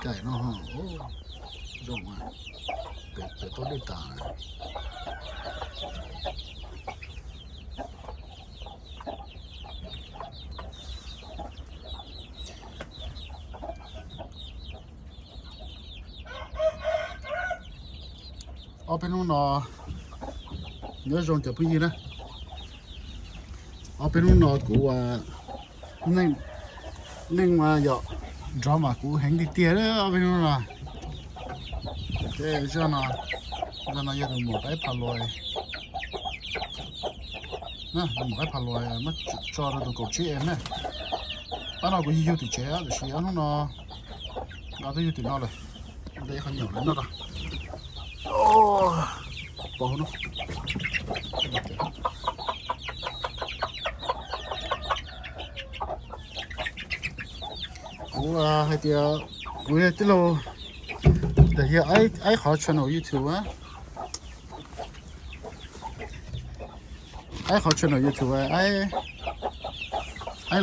Kaim no, zoo, pem tau dej tas. Ob peb hnub no, nyob zoo cov phooj ywg na, ob peb hnub no kuv ua neej, neej ua yom, nrov mas kuv heev tiag tiag ob peb hnub no. Ces zaj no, zaj no yog tus maum qaib pha luas, tus maum qaib pha luas muab tso rau tus kaum tsib em na. Pab no kuv yug yug tim tsev tiam sis ob hnub no nqa tuaj yug tim no lawm. Ntawm qhov nyuam lawv noj rau pov no. Kuv hais tias kuv yog tij laug, yog aib qhov channel YouTube, aib qhov channel YouTube, aib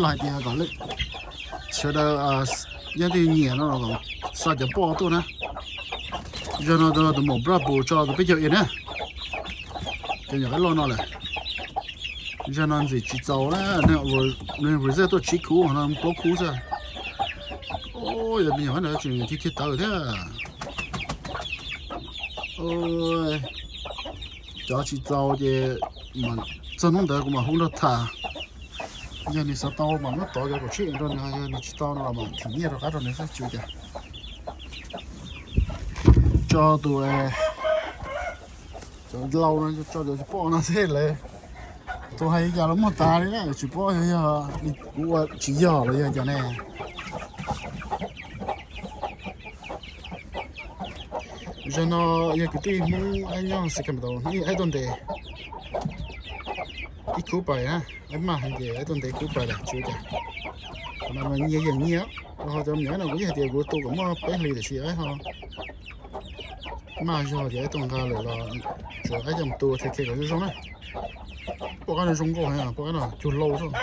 los hais tias kom sawv daws, yog leej twg nyiam no los xa cov poj tuaj na. Zaj no tus maum bravo tso tus peb caug em na, cov nyuam qaib loj no lawm. Zaj no ntxim tsis txaus na, nws result tuaj tsib khub no plaub khub xwb. Yog me nyuam qaib no tseem thiab thiab tawv thiab. Cov tsis txaus ces txog hnub ntawd kuv mam hu nrog tham. Yog nws xav tau mas muab tov cov kaum tsib rau nws, yog nws tsis tau no los mam thim nyiaj rov qab rau nws xwb tsis ua cas. Tso tus, cov lau no, tso cov tsis pom no xwb lawm. Tus hais cas los muaj tas li na, tsis paub yog kuv ua tsis yog los yog cas ne. Zaum no yog kwv tij Hmoob aib nyob Sacramento, aib tuaj ntes ib khub pais na, aib maj heev ces aib tuaj ntes ib khub pais lawm tsis ua cas. Qhov no mas nyias yeem nyias, ho cov me nyuam no kuv yeej hais tias kuv tu kom muaj peb hlis tiam sis aib ho maj zog ces aib tuaj nqa lawm los tsuas aib coj mus tu thiaj khiav kom zoo zoo na. Poj qaib no zoo nkauj heev, poj qaib no cug lau xwb.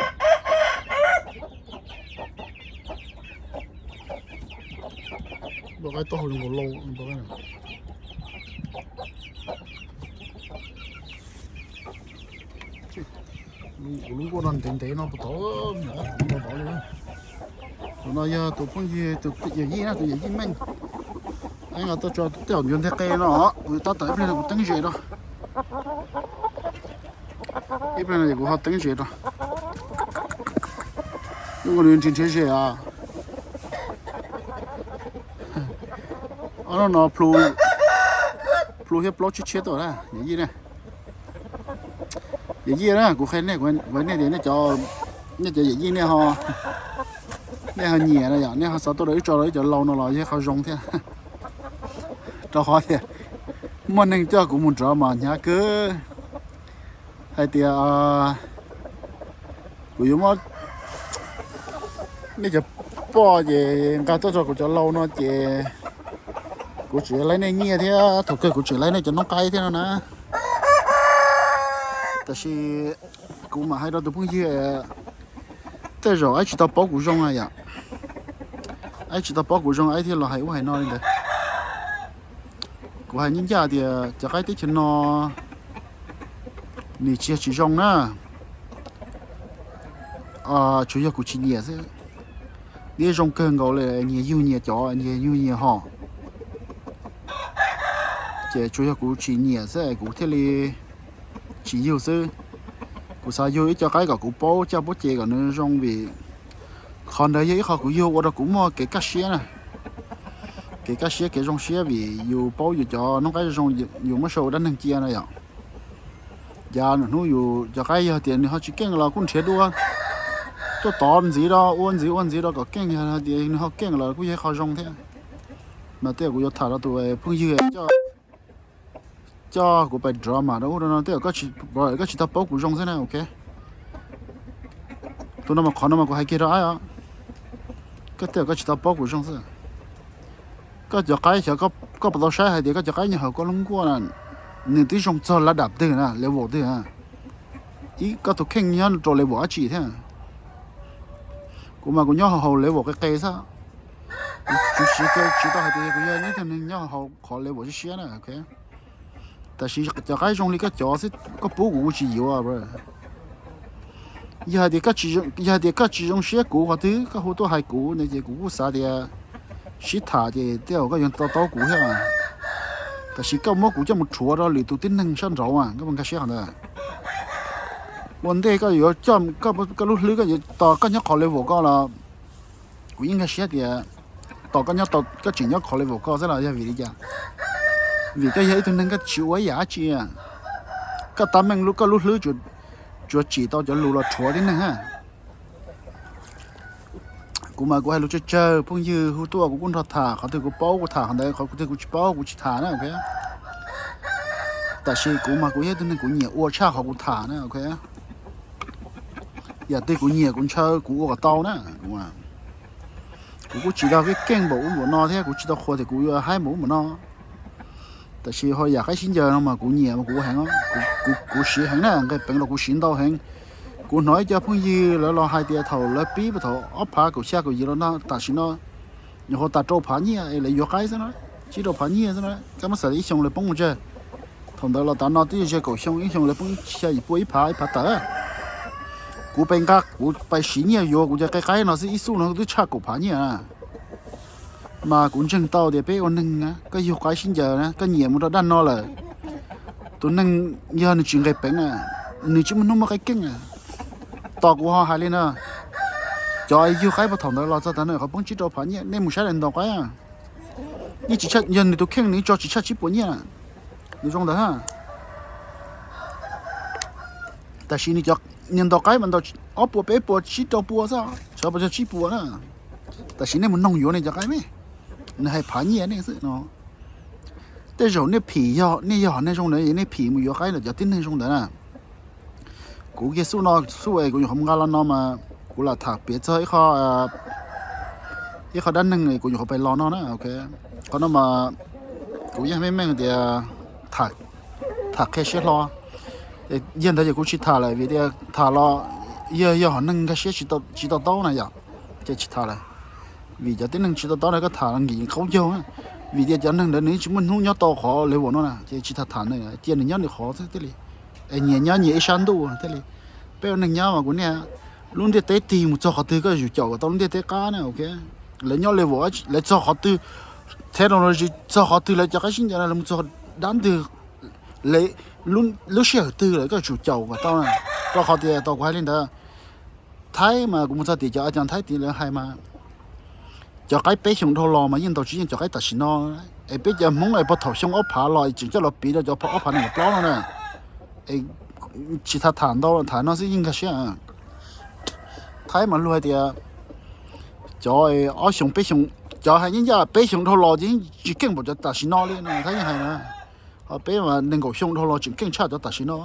Poj qaib taub hau zoo nkaus lau, poj qaib no. Kuv lub nkuaj no ntev ntev no puas tau, tau li. Tus no yog tus phooj ywg tus yawm yij na, tus yawm yij Meej. Aib nqa tuaj tso tej zaum yuav nteg qe no, kuv tab tom ib pliag no kuv teeb zes rau. Ib pliag no kuv ho teeb zes rau. Lub nkuaj nrhiav nrhiav zes os. Ob hnub no plhu thiab plaub tshiab tshiab tuaj na, yawm yij na. Yawm yij na, kuv qhia nej, kuv nej tias nej cov yawm yij nej ho nyiam no yom, nej ho xav tuaj rau ib tso rau ib cov lau no los yog qhov zoo thiab. Rau qhov tias muaj neeg coj kuv mus nrov mas hnyav kawg hais tias kuv yuav muab nej cov poj ces nqa tuaj tso kuv cov lau no ces kuv tseem laib nej nyiaj thiab thaum kawg kuv tseem laib nej cov noob qaib thiab no na. Tab sis kuv mam hais rau tus phooj ywg, tej zaum aib tsis tau paub kuv zoo na yom. Aib tsis tau paub kuv zoo aib thiaj los hais ub hais no li ntawd. Kuv hais ncaj ncaj tias cov qaib teb chaws no nws tsis yog tsis zoo na, tsuas yog kuv tsis nyiam xwb. Nws zoo kawg nkaus li, nyias yug nyias cov, nyias yug nyias hom. Ces tsuas yog kuv tsis nyiam xwb kuv thiaj li tsis yug xwb. Kuv xav yug ib co qaib kom kuv paub coj paub ceg kom nws zoo vim qhov ntawd yog ib qho kuv yug ua rau kuv muaj kev kaj siab na. Kev kaj siab kev zoo siab vim yus paub yus cov noob qaib zoo, yus muab sau ua dab neeg cia no yom. Cas nws hnub yus cov qaib yog tias nws ho tsis keej los kuj nrhiav dua tuaj tov ntxiv rau, ua ntxiv ua ntxiv rau kom keej, yog tias nws ho keej los kuj yog ib qho zoo thiab. Mas tej zaum kuv yuav tham rau tus phooj ywg coj kuv pais drama rau ub rau no, tej zaum koj tsis tau paub kuv zoo xwb na, ok. Tus no mas qhov no mas kuv hais kiag rau aib os, koj tej zaum koj tsis tau paub kuv zoo xwb. Koj cov qaib xyov koj puas tau saib hais tias koj cov qaib nyob hauv koj lub nkuaj na, nws twb zoo txog lab dam twg na, level twg na. Ib koj tus kheej nyob rau level dab tsi thiab. Kuv mas kuv nyob hauv level qe qe xwb. Kuv tsis tau hais tias kuv yog ib tug neeg nyob hauv qhov level siab siab na, ok. Tab sis cov qaib zoo li koj cov xwb koj pub kuv kuv tsis yuav, bro. Yog hais tias koj tsis zoo siab kuv qhov twg koj hu tuaj hais kuv no ces kuv kuj xav tias sib tham ces tej zaum koj yuav to taub kuv thiab. Tab sis koj muab kuv coj mus rhuav rau lwm tus tib neeg sab nraud, koj puas nkag siab qhov ntawd? Ua ntej koj yuav coj koj lub hlwb koj yuav tos koj nyob qhov level koj los kuv yeej nkag siab tias tos koj nyob, koj tseem nyob qhov level koj xwb los yog vim li cas? Vim koj yog ib tug neeg koj tsis ua ib yam dab tsi, koj tab meeg koj lub hlwb tsuas tsim tau cov lus los rhuav tib neeg. Kuv mas kuv hais lus tsawg tsawg, phooj ywg hu tuaj kuv kuj nrog tham, qhov twg kuv paub kuv tham qhov ntawd, qhov twg kuv tsis paub kuv tsis tham na, ok. Tab sis kuv mas kuv yog ib tug neeg kuv nyiam ua tshaj qhov kuv tham na, ok. Yam twg kuv nyiam kuv ntshaw kuv ua kom tau na. Kuv kuj tsis tau keej npaum ub npaum no thiab kuv tsis tau qhuas tias kuv yuav haib npaum ub npaum no. Tab sis ho yam qaib sib ncaws no mas kuv nyiam mas kuv ua heev, kuv siv heev na, nqe peev los kuv siv ntau heev. Kuv hnov ib co phooj ywg lawv los hais tias thaum lawv pib thaum ob phav kaum xya kaum yim los no tam sim no nyuam qhuav tas rau phav nyiaj es lawv yuav qaib xwb na, tsib rau phav nyiaj xwb na, koj muab xav ib xyoo lawv poob mus tsawg. Thaum ntawd los tav no twb ze kaum xyoo, ib xyoo lawv poob xya yim pua ib phav ib phav tawm. Kuv pais nqa kuv pais siv nyiaj yuav kuv cov qe qaib no xwb ib xub no twb tshaj kaum phav nyiaj. Mas kuv ntseeg tau tias peb ua neeg na koj yug qaib sib ncaws na koj nyiam mus rau daj no lawm, tus neeg yog nws tsis nqis peev na, nws tsis muaj hnub muaj qaib keej. Tos kuv ho hais li na, cov yug qaib puag thaum ntawd los txog tav no qhov poob tsib rau phav nyiaj nej mus saib daim ntaus qaib, yeej tsis tshaj, yog nws tus kheej nws tso tsis tshaj tsib puas nyiaj, nws zoo ntawd ha. Tab sis nws cov, nws ntaus qaib mas ntaus ob puas peb puas tsib rau pua xwb, xyov puas tsib puas na. Tab sis nej mus noog yuav nej cov qaib me, nws hais phav nyiaj nej xwb no. Tej zaum nej phim, yog nej yog nej zoo ntawd nej phim mus yuav qaib ntawm cov tib neeg zoo ntawd na. Kuv kiag xub no xub es kuv nyuam qhuav mus nqa los no mas kuv lam tham piav txog ib qho dab neeg kuv nyuam qhuav pais los no na, ok. Qhov no mas kuv yeej meej meej tias tham qhia siab hlo. Yog ntawd ces kuv tsis tham lawm vim tias tham los yog yog hom neeg nkag siab tsis to taub na yom, ces tsis tham lawm. Vim cov tib neeg tsis to taub na koj tham los nkim qaub ncaug, vim tias cov neeg ntawd nws tsis muaj hnub nyob tau qhov level no na ces tsis tham tham nws, cia nws nyob nws qhov xwb thiaj li, es nyias nyob nyias ib sab ntuj thiaj li. Peb ua neeg nyob mas kuv niaj, lub ntiaj teb tig mus txog qhov twg koj yuav caum kom tau lub ntiaj teb qab na, ok. Lawv nyob level, lawv txog qhov twg, technology txog qhov twg lawv cov qaib sib ncaws no lawv mus txog dab ntwg, lub sij hawm twg lawm koj tsum caum kom tau na. Rau qhov tias tau kuv hais li ntawd, Thaib mas kuv mus txog tim cov a cov Thaib tim lawv hais mas cov qaib peb xyoo dhau los mas yeej ntaus tsis yeej cov qaib tam sim no. Es peb cov Hmoob es puag thaum xyoo ob phav los tseem coj los piv rau cov ob phav nees nkaum plaub no na. Es tsis tham tham ntau tham no xwb yeej nkag siab. Thaib mas luag hais tias cov ob xyoo peb xyoo, cov hais yeej yaj peb xyoo dhau los ces yeej tsis keej npaum cov tam sim no li no Thaib yeej hais na. Ho peb mas nees nkaum xyoo dhau los tseem keej tshaj cov tam sim no.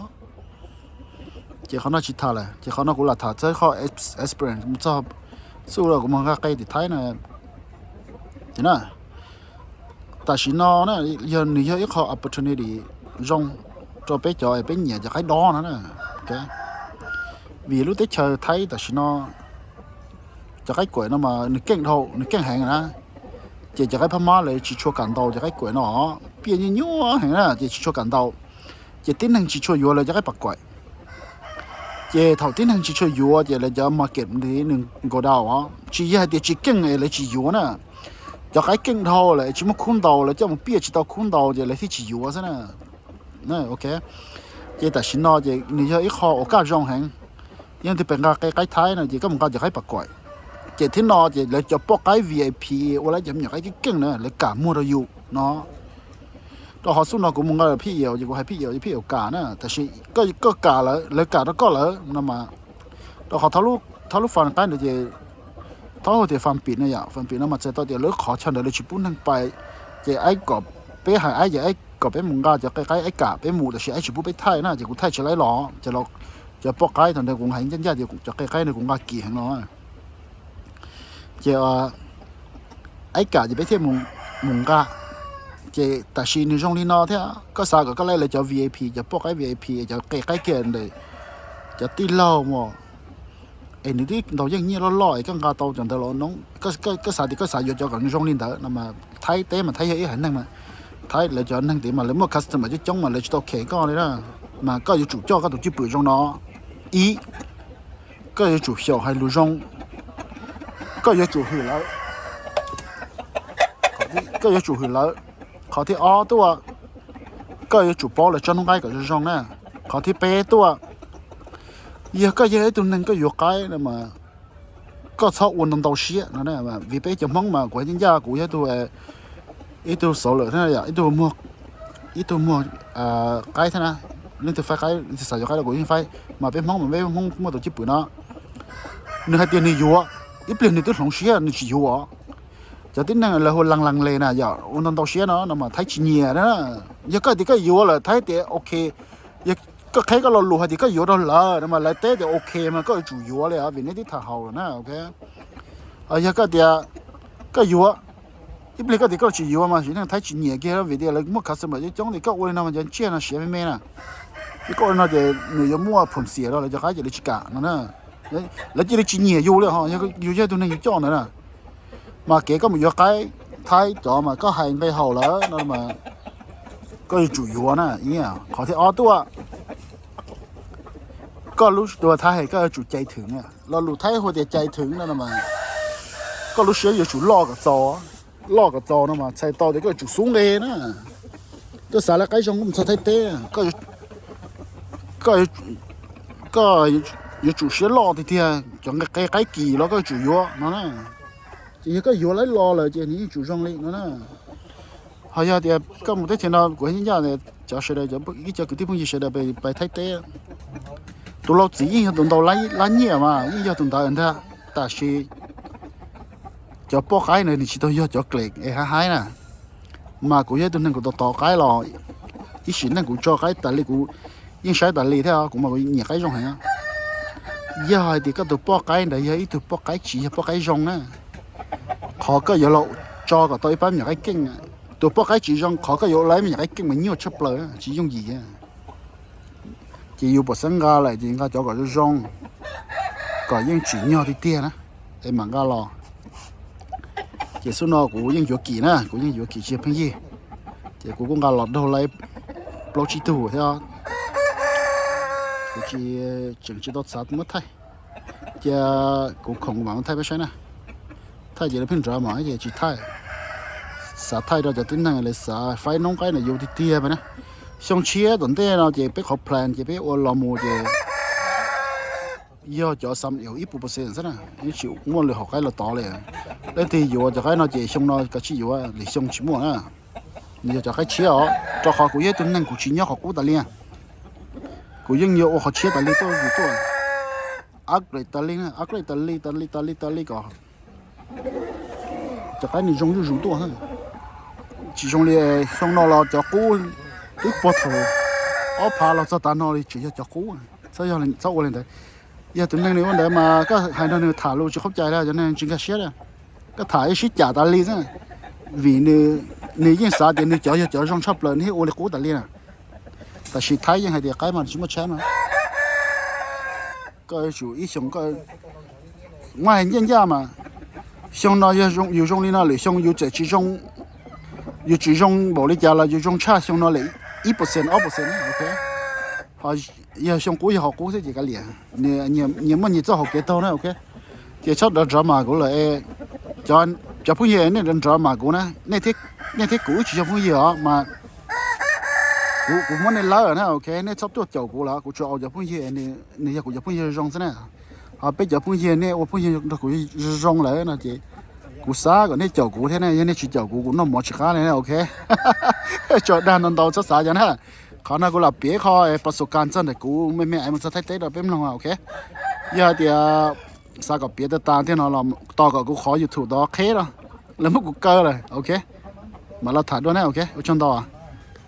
Ces qhov no tsis tham lawm, ces qhov no kuv lam tham txog qhov experience mus txog xub los kuv mus nqa qe tim Thaib na. Ces na, tam sim no na, yog nws yog ib qho opportunity zoo rau peb cov peb nyiam cov qaib dob no na. Vim lub teb chaws Thaib tam sim no cov qaib kuaim no mas nws keej dhau, nws keej heev na. Ces cov qaib phab mab lawv tsis tshua kam ntaus cov qaib kuaim no, piaj nyuaj nyuaj heev na ces tsis tshua kam ntaus. Ces tib neeg tsis tshua yuav lawv cov qaib pas kuaim. Ces thaum tib neeg tsis tshua yuav ces lawv cov market nws go down os. Tsis yog hais tias tsis keej es lawv tsis yuav na. Cov qaib keej dhau lawm tsis muaj khub ntaus, lawv coj mus piaj tsis tau khub ntaus ces lawv thiaj tsis yuav xwb na. Ok, ces tam sim no ces nws yog ib qho uas kaj zoo heev. Yog tias pem nqa qe qaib Thaib no ces koj mus nqa cov qaib pas kuaim. Ces thiab no ces lawv cov poj qaib V I P uas lawv cov me nyuam qaib keej keej na lawv kam muag rau yus no. Rau qhov xub no kuv mus nqa phij yam ces kuv hais phij yam ces phij yam kam na, tab sis koj kam lawv, lawv kam rau koj lawm no mas. Rau qhov thaum lub fas qaib ntawd ces thaum hais tias fas pim no yom, fas pim no mas txhais tau tias lawv qhov chaw ntawd lawv tsis pub neeg pais. Ces aib kom peb hais aib ces aib kom peb mus nqa cov qe qaib aib kam peb mus tab sis aib tsis pub peb thaij na ces kuv thaij tsis laib los ces cov poj qaib thaum ntawd kuv hais ncaj ncaj tias cov qe qaib ntawd kuv nqa kim heev los. Ces aib kam ces peb thiaj mus nqa. Ces tam sim nws zoo li no thiab koj xav kom koj laij lawv cov V I P, cov poj qaib V I P, cov qe qaib kiag ntawm cov tij laug mas es nws twb ntaus yeej nyiaj loj loj es koj nqa tau cov ntawd los no, koj xav tias koj xav yuav cov kom zoo li ntawd no mas Thaib teb mas Thaib yog ib haiv neeg mas, Thaib lawv cov neeg tid mas lawv muaj customer coob coob mas lawv tsis tau kheev koj li na. Mas koj yuav tsum coj koj tus cwj pwm zoo no. Ib, koj yuav tsum xyaum hais lus zoo, koj yuav tsum hwm lawv, koj yuav tsum hwm lawv. Qhov thib ob tuaj, koj yuav tsum paub lawv tsob hnub qaib kom zoo zoo na. Qhov thib peb tuaj, yog koj yog ib tug neeg koj yuav qaib no mas koj txhob ua ntau ntau siab no, vim peb cov Hmoob mas kuv ncaj ncaj kuv yog ib tug, ib tug xauv lawm thiab yom, ib tug muag, ib tug muag qaib thiab na. Leej twg faib qaib, leej twg xav yuav qaib los kuv yeej faib, mas peb Hmoob mas peb Hmoob muaj tus cwj pwm no, nws hais tias nws yuav, ib pliag nws twb hloov siab nws tsis yuav. Cov tib neeg lawv hu laa laa le na yom, ua ntau ntau siab no no mas Thaib tsis nyiam na. Yog koj tias koj yuav lawm Thaib tias ok, yog koj qheb koj lo lus hais tias koj yuav rau lawv no mas lawv teb tias ok mas koj yuav tsum yuav li vim neb twb tham haus lawm na, ok. Yog koj tias koj yuav, ib pliag koj tias koj tsis yuav mas tsis, neeg Thaib tsis nyiam kiag vim tias lawv muaj customer coob coob tias koj ua li no mas cov tsiaj no siav me me na. Ces koj ua li no ces nws yuav muaj phom xiam rau lawv cov qaib ces lawv tsis kam no na. Lawv cia li tsis nyiam yus li ho, yus yog tus neeg yus coj ntawd na. Mas kev koj mus yuav qaib Thaib cov mas koj hais nqe haum lawm no mas koj yuav tsum yuav na. Qhov thib ob tuaj, koj lub dua Thaib hais koj yuav tsum cais theem, lo lus Thaib hu tias cais theem no mas koj lub siab yuav tsum loj kom txaus, loj kom txaus no mas txhais tau tias koj yuav tsum xub nqe na. Koj xav lawv qaib zoo koj mus txog Thaib teb, koj yuav tsum siab loj tiag tiag, cov nqe qaib kim los koj yuav tsum yuav no na. Ces yog koj yuav lawv los lawm ces nws yeej tsum zoo li no na. Ho yog tias koj mus teb chaws no kuv ncaj ncaj cov sawv daws, ib cov kwv tij phooj ywg sawv daws pais Thaib teb, tus laus txiv yeej yog tus ntaus lab nyiaj mas yeej yog tus ntawd ntag. Tab sis cov poj qaib ntawd nws tsis tau yog cov kles es haib haib na. Mas kuv yog ib tug neeg kuv tau tov qaib los, ib sim neej kuv tso qaib tas li kuv yeej saib tas li thiab, kuv mas kuv nyiam qaib zoo heev. Yog hais tias koj tus poj qaib ntawd yog ib tug poj qaib tsis yog poj qaib zoo na, qhov koj yuav los tso kom tau ib pab me nyuam qaib keej, tus poj qaib tsis zoo qhov koj yuav ua ib me nyuam qaib keej mas nyuaj tshaj plaws tsis yooj yim. Ces yus pom xeeb nqa lawm ces nqa cov kom zoo zoo, kom yeej tsim nyog tiag tiag na, es mam nqa los. Ces xub no kuv yeej yuav kim na, kuv yeej yuav kim tsis yog pheej yig. Ces kuv kuj nqa los daug lawm plaub tsib tug thiab. Kuv tsis, tseem tsis tau xav muab thaij, cia kuv khoom kuv mam muab thaij peb saib na. Thaij ces lawv pheej nrov mas ces tsis thaij. Xav thaij rau cov tib neeg lawv xav faib noob qaib ntawm yus tiag tiag pab na. Xyoo tshiab tom ntej no ces peb qhov plan ces peb ua los mus ces yog cov xam yus ib puas percent xwb na, yeej tsis muaj lwm hom qaib los tod li. Leej twg yuav cov qaib no ces xyoo no kav tsij yuav, lwm xyoo tsis muaj na. Nws yog cov qaib tshiab os, rau qhov kuv yog ib tug neeg kuv tsis nyob qhov qub tas li. Kuv yeej yuav ua qhov tshiab tas li tuaj zus tuaj, upgrade tas li na, upgrade tas li tas li tas li tas li kom cov qaib nws zoo zuj zus tuaj. Tsis zoo li xyoo no los cov qub twb puag thaum ob phav los txog tav no li tseem yog cov qub. Txhob ua li ntawd. Yog tus neeg nws ua ntawd mas koj hais nrog nws tham lus tsis qhov cai li, cov neeg tsis nkag siab li. Koj tham ib sib cam tas li xwb, vim nws yeej xav tias nws cov yog cov zoo tshaj plaws nws thiaj ua li qub tas li na. Tab sis Thaib yeej hais tias qaib mas tsis muaj tshab no. Koj yuav tsum ib xyoo, muab hais ncaj ncaj mas xyoo no yog yus zoo li no lwm xyoo yus tseem tsis zoo, yus tsis zoo npaum li cas los yus zoo tshaj xyoo no lawm ib percent ob percent, ok. Ho yog xyoo qub yog hom qub xwb ces kav liam, nyias muaj nyias txoj hauv kev taug na, ok. Ces txhob nrov nrov mas kuv lawm. Cov phooj ywg nej nrov nrov mas kuv na, nej thiab kuv wb tsis yog phooj ywg os mas kuv muab nej lawb na, ok. Nej txhob tuaj caum kuv lawm, kuv tsuas ua cov phooj ywg, nws yog kuv cov phooj ywg zoo xwb na. Ho peb cov phooj ywg nej ua phooj ywg nrog kuv zoo lawm no ces kuv xav kom nej caum kuv thiab na, yog nej tsis caum kuv kuv noj mov tsis qab li, ok. Tso dag ntau ntau txhob xav cov na. Qhov no kuv lam piav qho pas xus kas txog ntawm kuv me me es mus txog Thaib teb rau peb mloog, ok. Yog hais tias xav kom piav tas tas tiag no los tos kom kuv qhov YouTube tod qheb los lawv muab kuv kaw lawm, ok. Mam los tham dua na, ok. Ua tsaug ntau.